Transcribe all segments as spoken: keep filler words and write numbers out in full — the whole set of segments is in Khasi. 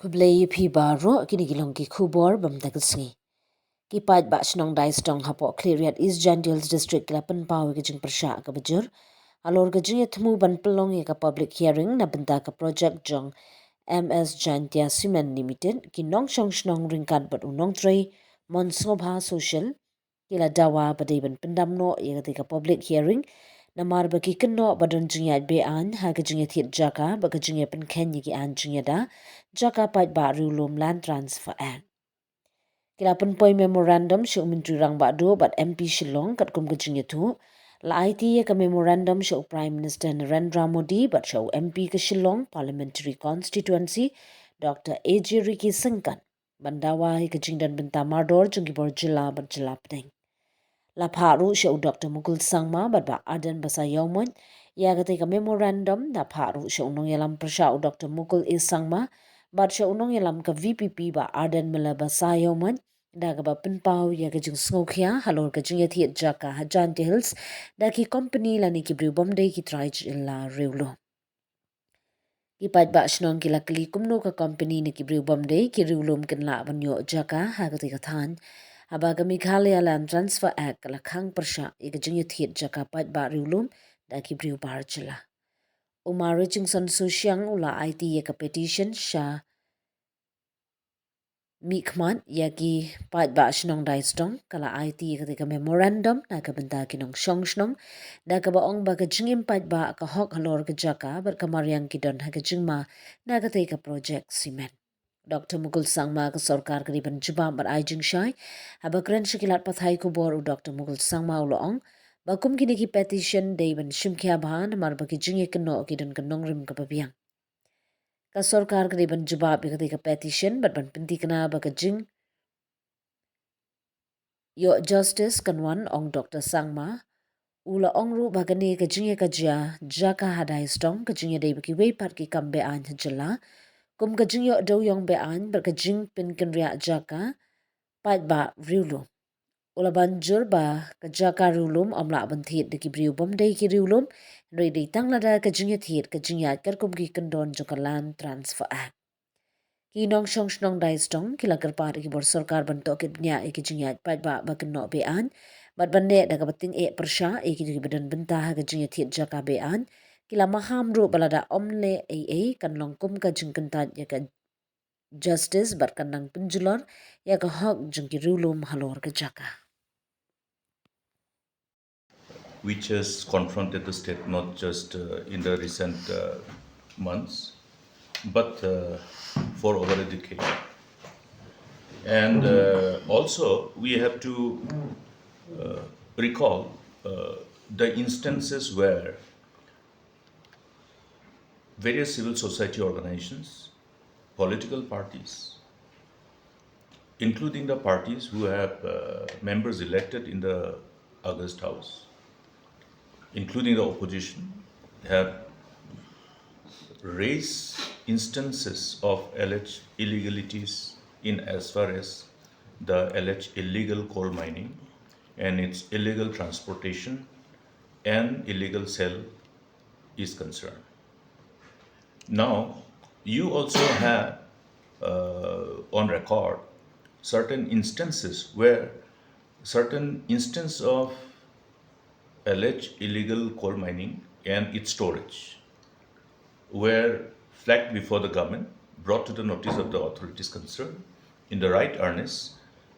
Khublei ïa phi baroh, kine ki long ki khubor bym da ka sngi. Ki paidbah shnong Daistong hapoh Khliehriat East Jaintia Hills District ki la pynpaw ïa ka jingpyrshah kaba jur halor ka jingïathmu ban pynlong ïa ka public hearing na bynta ka project jong M S Jaintia Cement Limited. Ki nongshong shnong ryngkat bad u nongtrei mon sngewbha social ki la dawa ba dei ban pyndam noh ïa katei ka public hearing, namar ba ki kynnoh ba don jingïaid be-aiñ ha ka jingïathied jaka bad ka jingïapynkheiñ ïa ki aiñ jingïada jaka paidbah riewlum, Land Transfer Act. Ki la pynpoi memorandum sha u Myntri Rangbah Duh bad M P Shillong katkum ka jingïathuh. La aiti ïa ka memorandum sha u Prime Minister Narendra Modi bad sha u M P ka Shillong Parliamentary Constituency, Doctor A J Ricky Syngkon, ban dawa ïa ka jingdon bynta mardor jong ki bor jylla bad jylla pdeng. La phah ruh sha u Doctor Mukul Sangma bad Bah Ardent Basaiawmoit ïa katei ka memorandum. La phah ruh sha u nongïalam pyrshah u Doctor Mukul A Sangma bad sha u nongïalam ka V P P Bah Ardent Miller Basaiawmoit, da kaba pynpaw ïa ka jingsngewkhia halor ka jingïathied jaka ha Jaintia Hills da ki company lane ki briew bym dei ki trai jylla riewlum. Ki paidbah shnong ki la kylli kumno ka company ne ki briew bym dei ki riewlum kin lah ban ïoh jaka ha katei ka thaiñ, haba ka Meghalaya Land Transfer Act ka la khang pyrshah ïa ka jingïathied jaka paidbah riewlum da ki briew bar jylla. U Ma Richingson Sushiang u la aiti ïa ka petition sha mihkhmat ïa ki paidbah shnong Daistong. Ka la aiti ïa katei ka memorandum na ka bynta ki nongshong shnong, da kaba ong ba ka jingim paidbah, ka hok halor ka jaka bad ka mariang ki don ha ka jingma na katei ka project cement. Doctor Mukul Sangma, ka sorkar ka dei ban jubab bad ai jingshai. Haba kren sha ki lad pathai khubor, u Doctor Mukul Sangma u la ong ba kum kine ki petition dei ban shim khia bha namar ba ki jingïakynnoh ki don ka nongrim kaba biang. Ka sorkar ka dei ban jubab ïa katei ka petition bad ban pynthikna ba ka jingïoh justice kan wan, ong Doctor Sangma. U la ong ruh ba kane ka jingïakajia jaka ha Daistong ka jingïadei bad kiwei pat ki kam be-aiñ ha jylla, kum ka jingïoh dewïong be-aiñ bad ka jingpynkynriah jaka paidbah riewlum. U la ban jur ba ka jaka riewlum ym lah ban thied da ki briew bym dei ki riewlum, hynrei dei tang lada ka jingïathied ka jingïaid katkum ki kyndon jong ka Land Transfer Act. Ki nongshong shnong Daistong ki la kyrpad ïa ki bor sorkar ban tohkit bniah ïa ki jingïaid paidbah ba kynnoh be-aiñ bad ban neh da kaba tyngeh pyrshah ïa kito kiba don bynta ha ka jingïathied jaka be-aiñ. Ki la maham ruh ba lada ym leh ei ei kan long kum ka jingkyntait ïa ka justice bad kan nang pynjulor ïa ka hok jong ki riewlum halor ka jaka. Which has confronted the state not just, uh, in the recent, uh, months, but, uh, for over a decade. And, uh, also, we have to, uh, recall, uh, the instances where various civil society organizations, political parties, including the parties who have, uh, members elected in the August House, including the opposition, have raised instances of alleged illegalities in as far as the alleged illegal coal mining and its illegal transportation and illegal sale is concerned. Now, you also have, uh, on record certain instances where certain instance of alleged illegal coal mining and its storage were flagged before the government, brought to the notice of the authorities concerned in the right earnest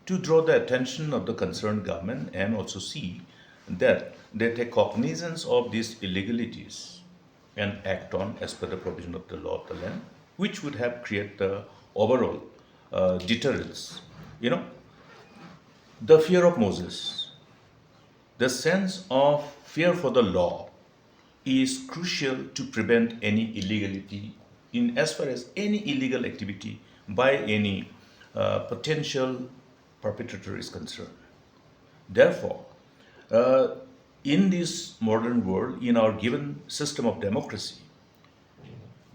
to draw the attention of the concerned government and also see that they take cognizance of these illegalities and act on as per the provision of the law of the land, which would have created the overall, uh, deterrence. You know, the fear of Moses, the sense of fear for the law is crucial to prevent any illegality in as far as any illegal activity by any, uh, potential perpetrator is concerned. Therefore, uh, in this modern world, in our given system of democracy,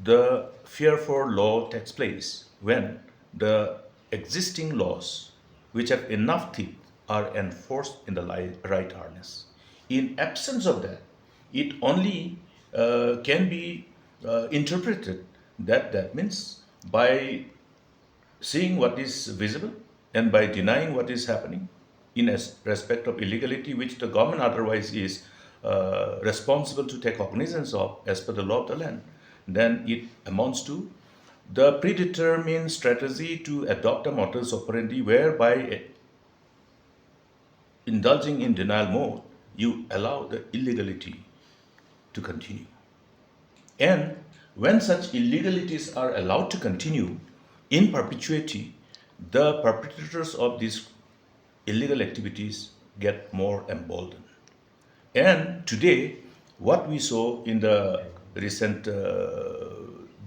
the fear for law takes place when the existing laws, which have enough teeth, are enforced in the li-, right earnest. In absence of that, it only, uh, can be, uh, interpreted that that means by seeing what is visible and by denying what is happening in as respect of illegality, which the government otherwise is uh, responsible to take cognizance of as per the law of the land, then it amounts to the predetermined strategy to adopt a modus operandi whereby, indulging in denial mode, you allow the illegality to continue. And when such illegalities are allowed to continue in perpetuity, the perpetrators of these illegal activities get more emboldened. And today, what we saw in the recent uh,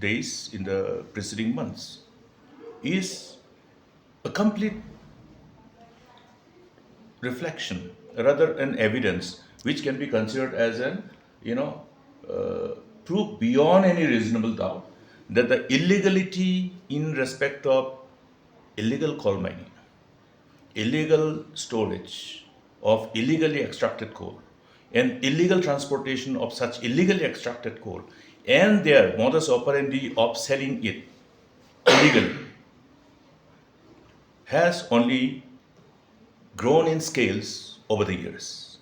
days, in the preceding months, is a complete reflection, rather an evidence, which can be considered as an, you know, uh, proof beyond any reasonable doubt that the illegality in respect of illegal coal mining, illegal storage of illegally extracted coal, and illegal transportation of such illegally extracted coal, and their modus operandi of selling it illegally has only grown in scales over the years.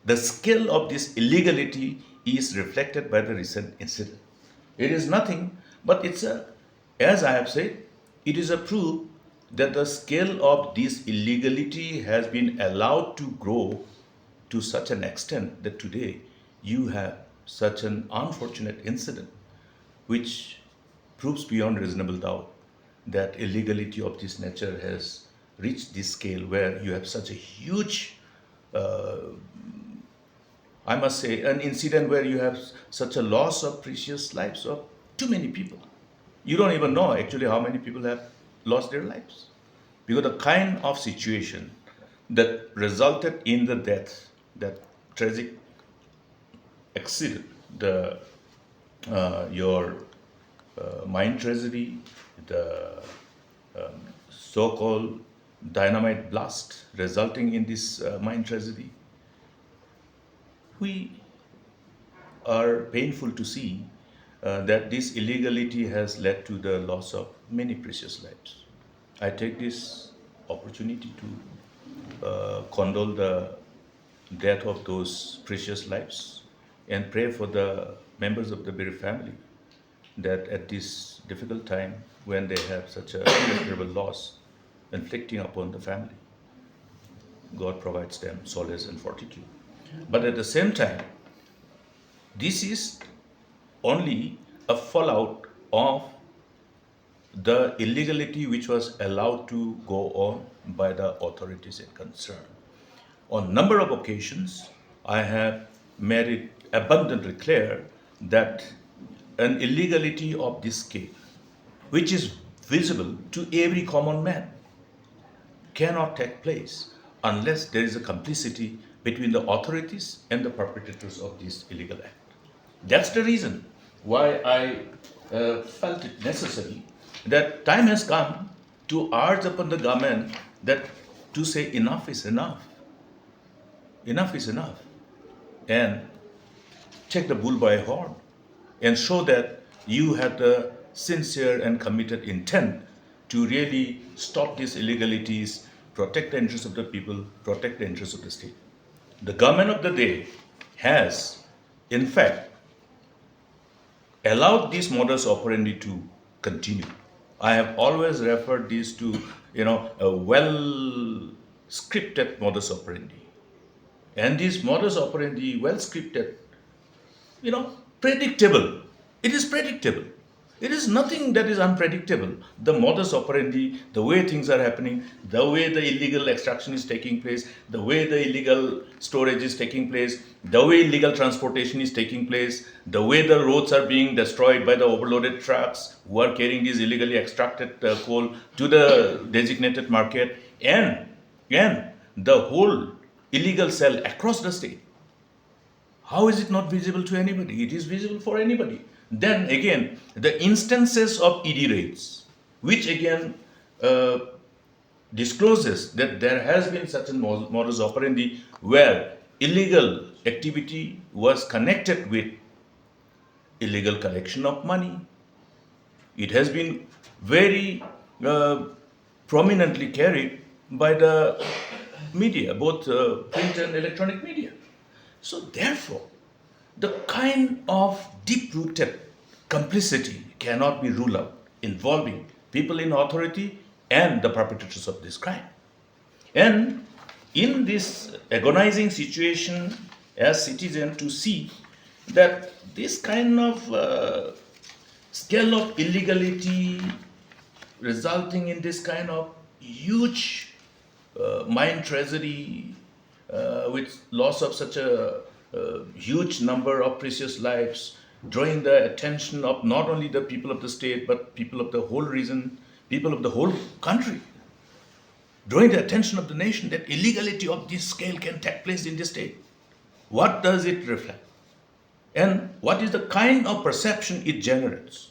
The scale of this illegality is reflected by the recent incident. It is nothing, but it's a, as I have said, it is a proof that the scale of this illegality has been allowed to grow to such an extent that today you have such an unfortunate incident, which proves beyond reasonable doubt that illegality of this nature has reached this scale where you have such a huge, uh, I must say, an incident where you have such a loss of precious lives of too many people. You don't even know actually how many people have lost their lives. Because the kind of situation that resulted in the death, that tragic exceeded the uh, your uh, mine treasury, the um, so-called dynamite blast resulting in this uh, mine treasury. We are painful to see uh, that this illegality has led to the loss of many precious lives. I take this opportunity to uh, condole the death of those precious lives and pray for the members of the bereaved family that at this difficult time when they have such a irreparable loss inflicting upon the family, God provides them solace and fortitude. But at the same time, this is only a fallout of the illegality which was allowed to go on by the authorities in concern. On number of occasions, I have made it abundantly clear that an illegality of this scale, which is visible to every common man, cannot take place unless there is a complicity between the authorities and the perpetrators of this illegal act. That's the reason why I uh, felt it necessary that time has come to urge upon the government that to say enough is enough. Enough is enough. And take the bull by a horn and show that you had the sincere and committed intent to really stop these illegalities, protect the interests of the people, protect the interests of the state. The government of the day has, in fact, allowed this modus operandi to continue. I have always referred this to, you know, a well scripted modus operandi. And this modus operandi, well scripted, you know, predictable. It is predictable. It is nothing that is unpredictable. The modus operandi, the way things are happening, the way the illegal extraction is taking place, the way the illegal storage is taking place, the way illegal transportation is taking place, the way the roads are being destroyed by the overloaded trucks who are carrying these illegally extracted uh, coal to the designated market, and, and the whole illegal sale across the state. How is it not visible to anybody? It is visible for anybody. Then again, the instances of E D raids, which again uh, discloses that there has been such a modus operandi where illegal activity was connected with illegal collection of money. It has been very, uh, prominently carried by the media, both uh, print and electronic media. So, therefore, the kind of deep rooted complicity cannot be ruled out involving people in authority and the perpetrators of this crime. And in this agonizing situation, as citizen, to see that this kind of uh, scale of illegality resulting in this kind of huge uh, mine treasury uh, with loss of such a uh, huge number of precious lives, drawing the attention of not only the people of the state but people of the whole region, people of the whole country, drawing the attention of the nation that illegality of this scale can take place in this state. What does it reflect? And what is the kind of perception it generates?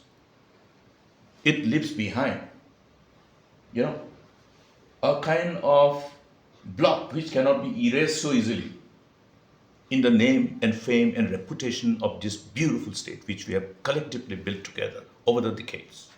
It leaves behind, you know, a kind of blot which cannot be erased so easily in the name and fame and reputation of this beautiful state which we have collectively built together over the decades.